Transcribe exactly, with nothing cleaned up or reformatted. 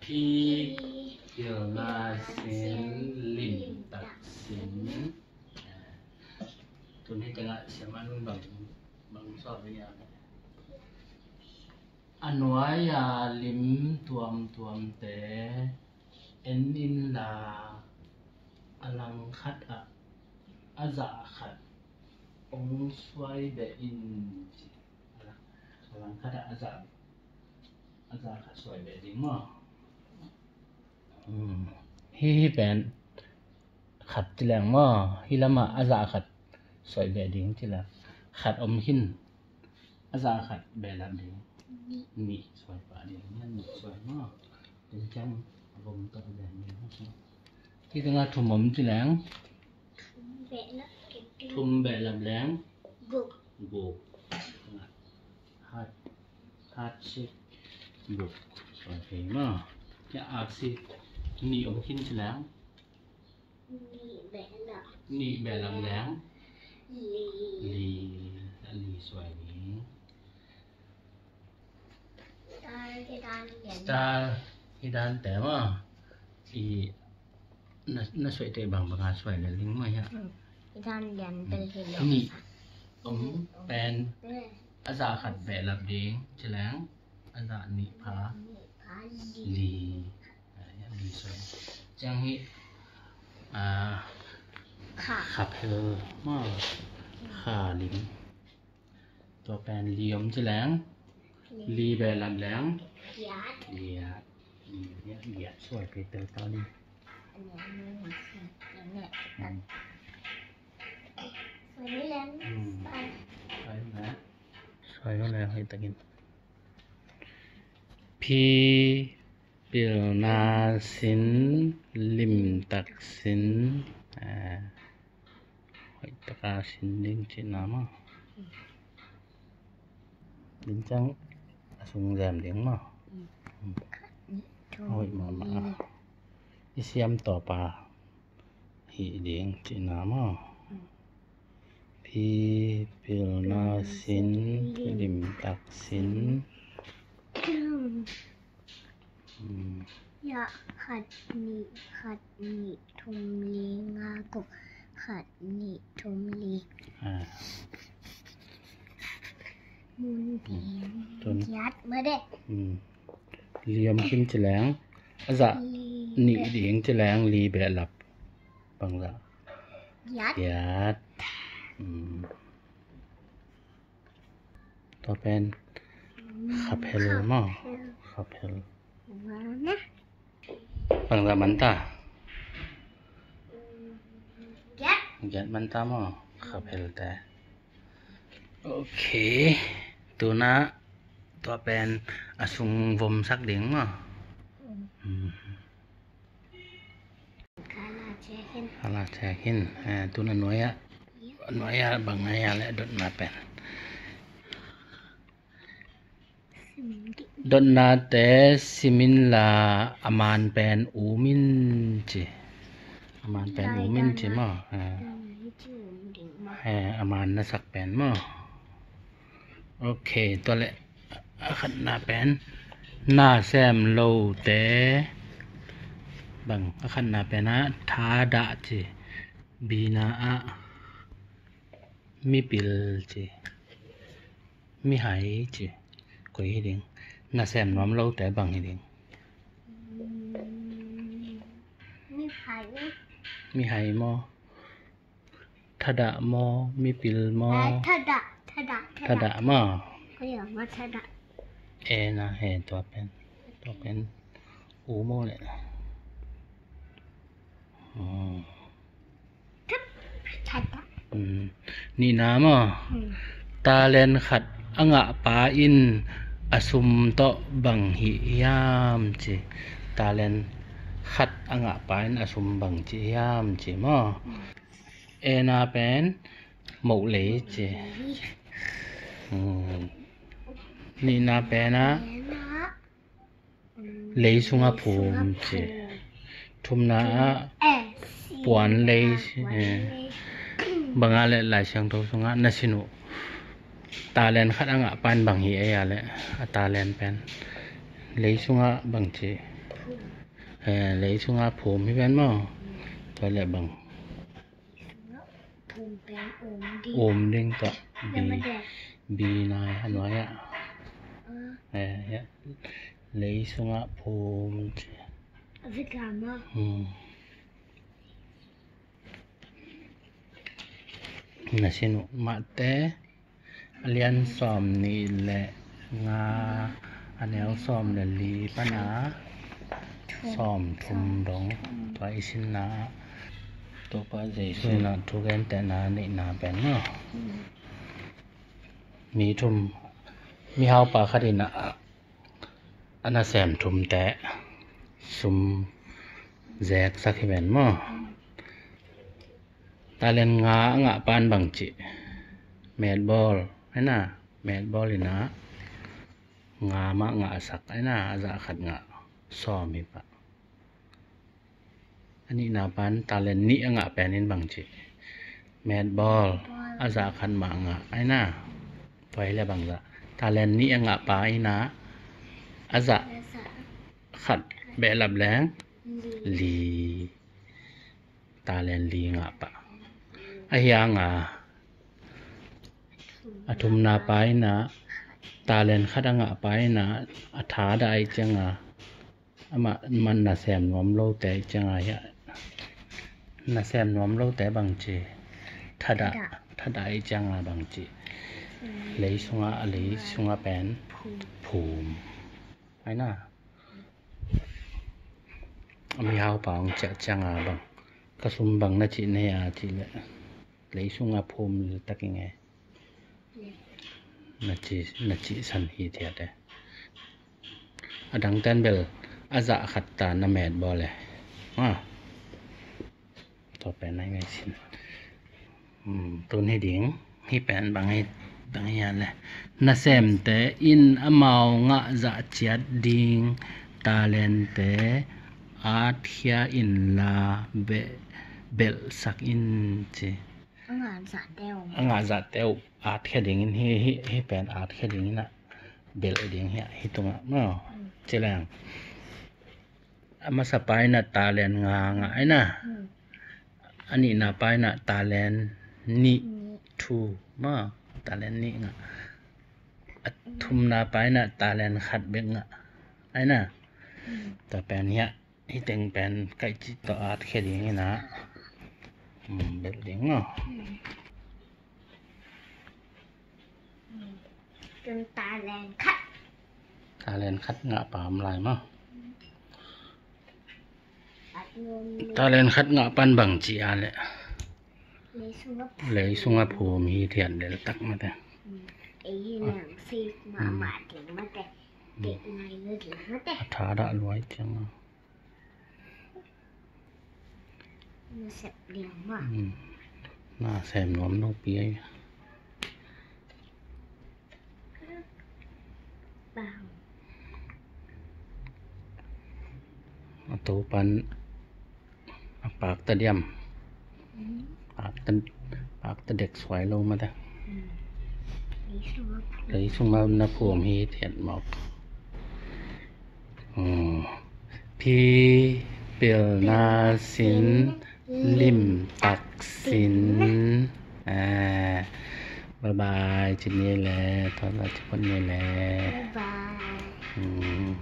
Pi pilna sin limtak sin. Tuni tengah siaman bang bang suak ni a. A nuai-a lim tuamtuamte en inla, a langkhat ah a zah khat hong suai beh in ci. A langkhat ah a zah, a zah khat suai beh ding maw? Hi hi pen khat ci leng maw? Hi lamah a zah khat suai beh ding ci leng khat om khin. A zah khat behlap ding. Nih suai pah ding. Nih suai maw? Tua ciang a vom tawh a behlap ding. Hi tengah thum om ci leng thum behlap leng guk. Hat, hat sik guk. Suai thei maw? Tua aksi nih om khin ci leng nih behlap leng li. Li suai ni. Star hi dan te maw? I na suaite bangbanga suai le ling maw hiah? Hi dan lian tel hi lo. Nih om pen a zah khat behlap ding ci leng a zah nih pha li. Li suai. Ciang hi kha phel maw? Kha lim. Tua pen li om ci leng li behlap leng giat. Giat. Giat suai pei tel ta li. Suai leng. Suai leng hoih takin. Pi pilna sin limtak sin. Hoih taka sin ding cihna maw? Ding ciang a sung zem ding maw? Hoih mahmah a i siam tawpa hih ding cihna maw? Pi pilna sin limtak sin. Hiah khat nih khat nih thum li nga guk khat nih thum li. Mun ding giat ma de. Li om khin ci leng a zah nih ding ci leng li behlap. Bangzah? Giat. Giat. Tua pen kha phel maw? Kha phel. Bangzah man ta? Giat. Giat man ta maw? Kha phel te. Ok. Tuna tua pen a sung vom sak ding maw? Kala check in. Tun a nuai ah, a nuai ah bang a hia le dotna pen. Dotnate sim inla a man pen um in ci. A man pen um in ci maw? A man na sak pen maw? Ok, tua leh a khatna pen na sem lote bang, a khatna pen ah thadah ci, bina ah mipil ci, mihai ci, koi hi ding? Na sem nuam lote bang hi ding? Mihai maw? Thadah maw, mipil maw? Thadah, thadah, thadah maw? Koi ah maw thadah? E na he tua pen, tua pen u maw le. Nihna maw? Talent khat a ngahpa in a sum tawh bang hih hiam ci. Talent khat a ngahpa in a sum bang ci hiam ci maw? Ena pen moh lei ci. Nihna pen ah lei sungah phum ci. Thumna ah puan lei, bang a le Lai Siangtho sungah na sin uh talent khat a ngahpa in bang hi ei a le a talent pen lei sungah bang ci. Eh, lei sunga phum hi pen maw? Tua leh bang? Phum pen um ding. Um ding tua. Bi, bi nai a nuai ah. Eh, ya. Lei sunga phum. A vika maw? Hmm. Na sin uh, Mate a lian sawm nih le nga, a neu sawm le li pana sawm thum dong. Tua i sinna, Topa Jesu in a thugentehna neihna pen maw? Mi thum, mihaupa khat in a a nasem thumte sum zeksak hi ven maw? Talent nga a ngah pan bang cih? Metbawl, aina, metbawl ina nga mah ngahsak, aina, a zah khat ngah, sawm hi pah. A nihna pan talent nih a ngah pen in bang cih? Metbawl, a zah khat mah ngah, aina. Tua hi leh bang zah? Talent nih a ngah pa ina a zah khat behlap leng li. Talent li ngah pah. A hiang a, a thumna pa ina talent khat a ngah pa ina a thadah ahih cianga amah man nasem nuam lote ahih cianga hiah, nasem nuam lote bang ci? Thadah. Thadah. Thadah ahih cianga bang ci? Lei sunga, a lei sunga pen phum. Aina. A mihaupa hong ciah cianga bang, ka sum bang na cih nei a cih leh, lei sunga phum leltak ing e. Na ci, na cihsan hi thiat e. A dangten bel a zah khat ta na metbawl e. Ah. Tua pen a ngaihsun. Hmm, tun hi ding, hih pen bang hi, bang hi a le. Nasemte in amau ngah zah ciat ding talente atkhia inla be-, belhsak in ci. A ngah zahte uh. A ngah zahte uh atkhia dingin hi, hi, hih pen atkhia dingin a belh ding hi a, hih tungah maw. Hmm. Ci leng. A masa pa ina talent nga ngah aina. Hmm. A nihna pa ina talent nih. Nih. Two. Maw, talent nih ngah. A thumna pa ina talent khat bek ngah aina. Hmm. Tua pen hiah, hih teng pen kaih cih tawh atkhia ding ina. Hmm, belh ding maw. Hmm. Tun talent khat. Talent khat ngah pa om lai maw. Talent khat ngah pan bang ci a le. Lei sunga phum hi thiat leltak mate. Ei hi nang sik mahmah ding mate. Dek ngai lo ding mate. A thadah luai ciang a. Na sep ding mah. Hmm. Na sem nuam lo pi ai. Bang. A to pan a pakta diam. Hmm. Pakta, pakta dek suai lo mate. Hmm. Lei sunga phum. Lei sunga na phum hi thiat mawk. Hmm. Phi pilna sin, limtak sin. Ah, bye bye, ci ni le, thawh la ci phot ni le. Bye bye. Hmm.